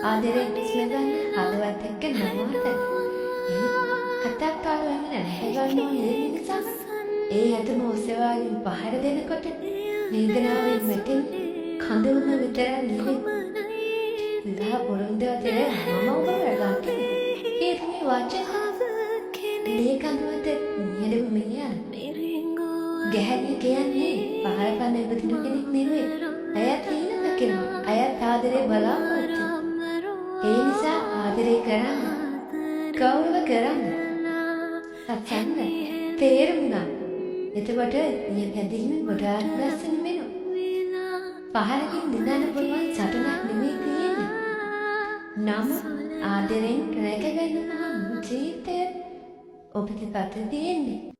ආදරෙන් හුස්ම ගන්න හදවත් එක්ක නවාතැන්. හතක් පාර වෙන රැහැ ගන්න ඕනේ නිසා ඒ ඇතම ඔසවාගෙන පහර දෙනකොට වේදනාවෙන් වැටෙන කඳුළුම විතරක් නෙවෙයි. විවාහ පොරොන්දු අතර මම ඔබව රකිමි. ඒ තමයි වචන. ලේ කඳුවත නිහඬව මිය යන. ගැහැණිය කියන්නේ පහර පන්න ඉපදින කෙනෙක් නෙවෙයි. ඇයත් හීන දකිනවා. ඇයත් ආදරේ බලාපොරොත්තු. ඒ නිසා ආදරේ කරන්න. ගෞරව කරන්න. සත්සන්න. තේරුම් ගන්න. එතකොට මේ බැඳීම ගොඩාක් ලස්සන වෙනවා. පහරකින් දිනන්න පුළුවන් සටනක් නෙමෙයි තියෙන්නේ. නමුත් ආදරෙන් රැකගන්න පුළුවන් ජීවිතය ඔබගේ අතේ තියෙන්නේ.